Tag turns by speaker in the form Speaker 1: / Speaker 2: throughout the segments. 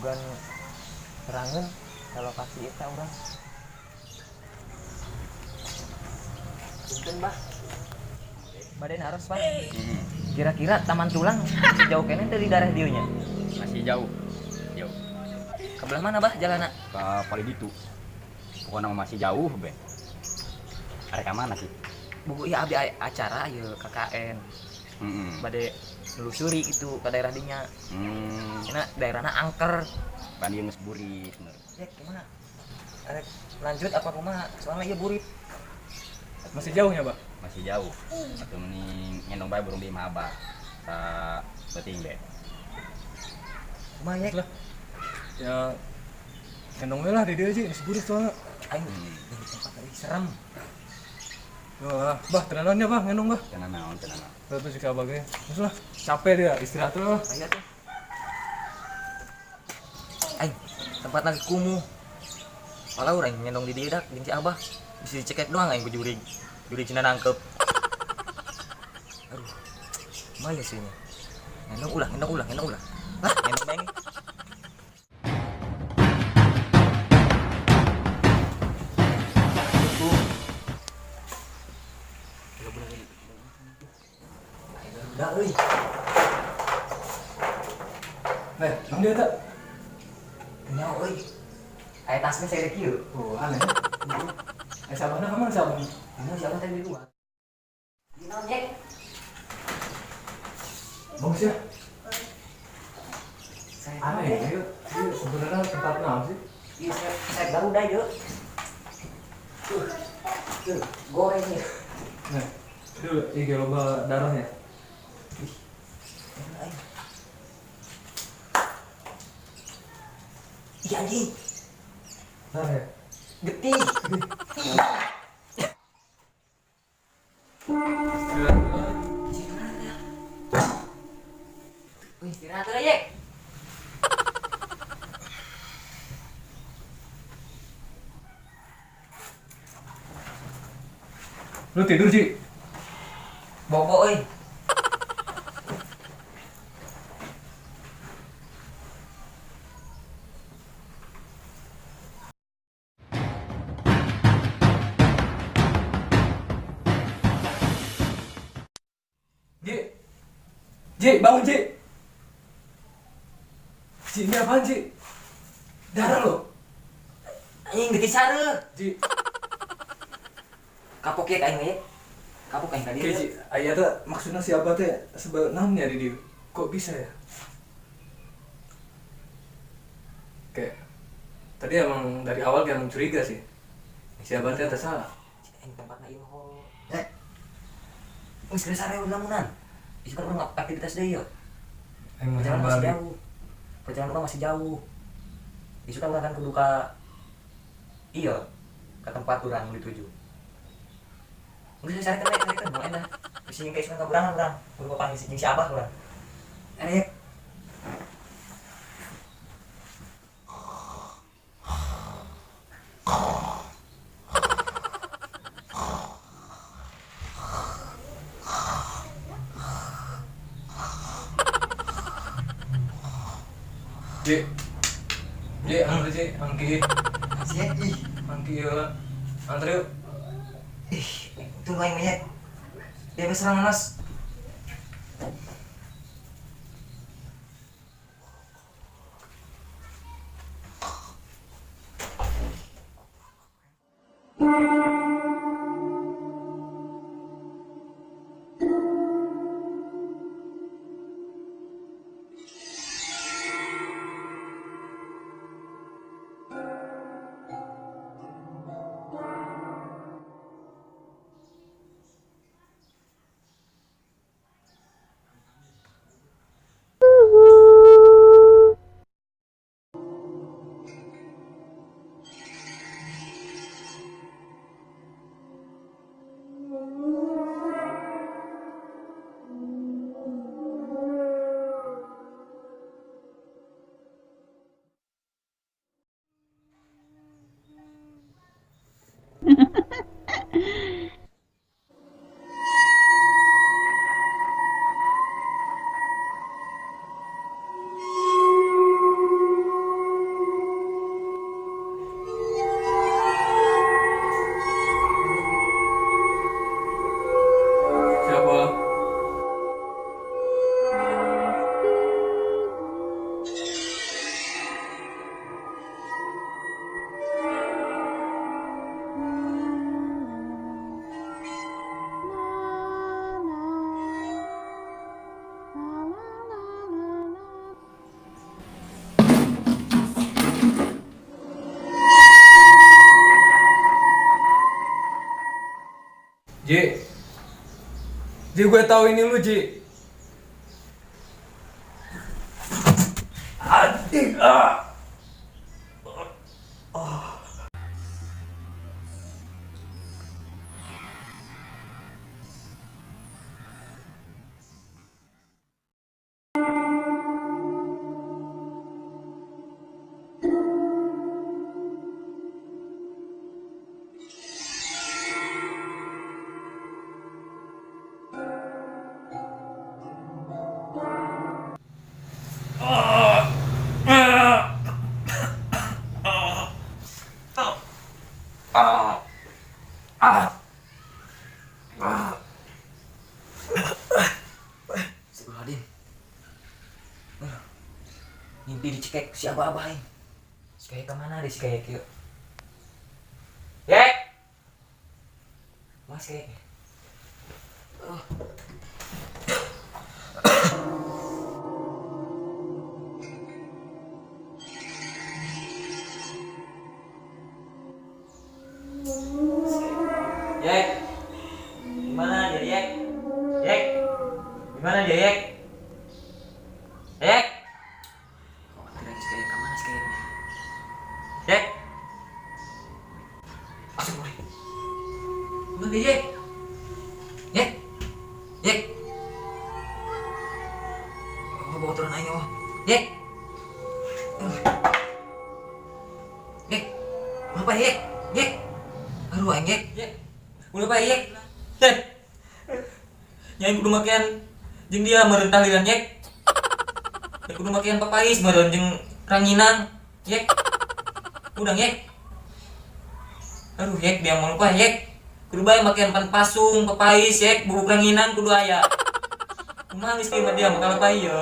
Speaker 1: Sugan serangan ke lokasi eta urang. Punten, Bah. Bade naros, Pak. Kira-kira Taman Tulang masih jauh keneh dari daerah dieu nya?
Speaker 2: Masih jauh. Jauh.
Speaker 1: Ke belah mana, Bah, jalanna?
Speaker 2: Ke paling itu. Pokoknya masih jauh, be. Arek ka mana sih?
Speaker 1: Buku iya abdi acara ieu KKN. Bade nelusuri itu ke daerah dinya. Karena daerahna angker.
Speaker 2: Pan ieu geus burit bener.
Speaker 1: Ya kumaha? Arek lanjut apa kumaha? Soalnya ieu burit.
Speaker 3: Masih jauh ya, Bah?
Speaker 2: Masih jauh. Atuh mending ngendong bae burung di imah Abah. Sa beuting be.
Speaker 1: Kumaha ya?
Speaker 3: Lah. Ya ngendong we lah di dieu, Ji, geus burit soalnya.
Speaker 1: Aing di tempat tadi serem.
Speaker 3: Wah, Bah, tenanan ya, Bah, ngendong, Bah.
Speaker 2: Tenang naon, tenang naon.
Speaker 3: Tuh si Abah ge. Terus lah, capek dia, istirahat dulu lah.
Speaker 1: Ayo tuh. Aing, tempat lagi kumuh. Walau urang ngendong di dieu dak jeung si Abah. Bisa dicekek doang aing ku jurig. Jurig cina nangkep. Aduh. Kumaha ya sih ini? Ngendong ulah, ngendong ulah, ngendong ulah. Lah, ngendong bae. Udah, euy.
Speaker 3: Eh, nang dia tak?
Speaker 1: Nyawa euy. Aya tasnya saya kieu.
Speaker 3: Oh, aneh. Eh, sabahna ka mana sabahna?
Speaker 1: Ini siapa tadi di luar? Di naon, Yek?
Speaker 3: Bagus ya.
Speaker 1: Saya
Speaker 3: Aneh ya, ieu. Ieu sebenarnya tempat naon sih?
Speaker 1: Iya, saya Garuda yuk. Tuh, tuh, goreng ya.
Speaker 3: Nah, itu ieu loba darahnya.
Speaker 1: Ih, enak, aing. Ih, anjing.
Speaker 3: Darah ya?
Speaker 1: Getih. Wih, istirahat lah, Yek.
Speaker 3: Lu tidur, Ji?
Speaker 1: Bobo, euy.
Speaker 3: Ji. Ji, bangun, Ji. Ji, ini apaan, Ji? Darah lo.
Speaker 1: Anjing getih sareuh.
Speaker 3: Ji.
Speaker 1: Kapok ya aing mah, Yek. Kapok aing tadi.
Speaker 3: Oke, Ji. Aya teh maksudnya siapa teh sebenarnya di dieu? Kok bisa ya? Kayak tadi emang dari awal kayak emang curiga sih. Siapa teh atas salah.
Speaker 1: Aing tempatna ieu mah. Eh. Geus geus sareuh lamunan. Ieu kan urang aktivitas deui yeuh.
Speaker 3: Emang
Speaker 1: Perjalanan masih
Speaker 3: balik.
Speaker 1: jauh. Perjalanan urang masih jauh. Isu kan urang kan kudu ka iya ke tempat urang dituju. Geus geus sarekeun bae, sarekeun moal endah. Bisi jeung ka isukan kaburangan urang. Kudu papanggih jeung si Abah urang. Arek.
Speaker 3: Ji. Ji, angki Ji, angki.
Speaker 1: Sia ih.
Speaker 3: Angki ieu. Antar yuk.
Speaker 1: Ih, tunggu aing mah, Yek. Dia serang Mas.
Speaker 3: Ji. Ji, gue tahu ini lu, Ji. Anjing. Ah.
Speaker 1: Astagfirullahaladzim. Mimpi dicekek si abah-abah aing. Si kayak kemana deh si kayak kieu? Yek. Mas kayak. Yek. Gimana dia, Yek? Yek. Gimana dia, Yek? Yek. Oh, tidak si kayak kemana si kayak? Yek. Astagfirullah. Gimana dia, Yek? Yek. Yek. Oh, bawa turun aing, oh. Yek. Yek. Apa, Yek? Yek. Aduh, aing, Yek. Yek. Udah apa, Yek? Yek. Nyai kudu makean jeung dia meureun tahlilan, Yek. Nyai kudu makean papais meureun jeung ranginang, Yek. Udang, Yek. Aduh, Yek, dia mau lupa, Yek. Kudu bae makean pan pasung, papais, Yek, bubuk ranginang kudu aya. Kumaha geus kieu mah dia bakal apa ieu?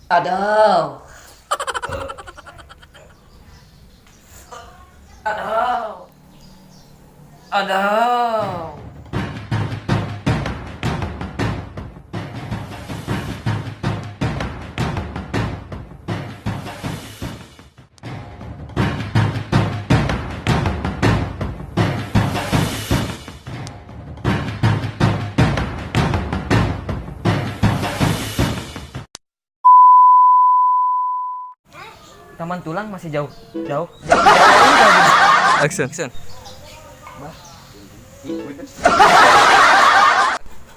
Speaker 1: Aduh. Aduh. Aduh. Taman Tulang masih jauh, jauh, jauh, jauh.
Speaker 3: Action. Action.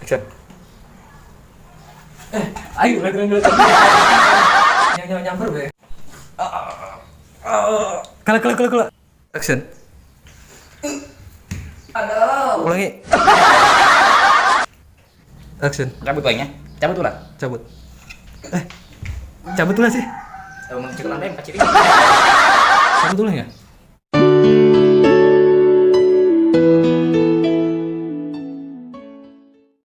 Speaker 3: Action. Ayo, lanjut, lanjut. Yang nyamper nyamper, be. Kala, kala, kala, kala. Action.
Speaker 1: Aduh.
Speaker 3: Ulangi. Action.
Speaker 2: Cabut aing ya. Cabut ulah.
Speaker 3: Cabut. Cabut ulah sih.
Speaker 2: Mun cek lantai kaciri.
Speaker 3: Cabut ulah ya?